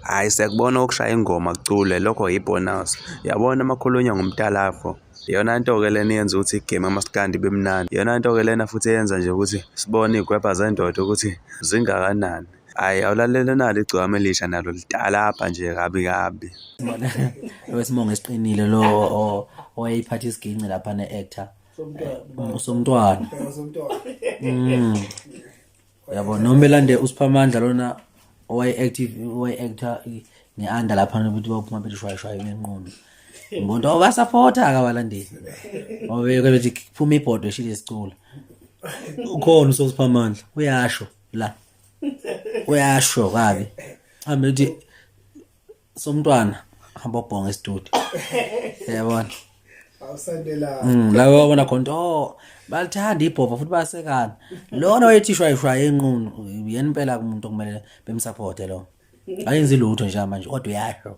Hhayi, siyakubona ukushaya ingoma kuculwe, lokho yibhonasi. Yabona uma kukhulunywa ngomtalabho, iyona nto-ke lena eyenza ukuthi igemu kamaskandi ibe mnandi. Iyona nto-ke lena futhi eyenza nje ukuthi sibone iy'gwebha zendoda ukuthi zingakanani. Hhayi, awulalele nalo iGcokama Elisha nalo litalabha nje kabi kabi. Wesimongo esiqinile lo owayeyiphatha isiginci lapha ne-actor usomntwana. Yabo noma elande uSiphamandla lona owaye-active, owaye-actor nge-under lapha ukuthi baphuma bethi shwayi shwayi ngenqondo. Ngonto obasapotha-ke abalandeli. Ngoba bethi phuma ibhodo eshile sicula. Ukhona uSosiphamandla uyasho la. Uyasho kabi. Hambe uthi somntwana hamba obhonga e-studio. Yabona. Awusandela. La wabona khona, oh, balithanda ibhova futhi bayasekana. Lona wayethi shwayi shwayi enqunu yena impela umuntu okumele bemsupporte lo. Ayenzi lutho nje manje kodwa uyasho.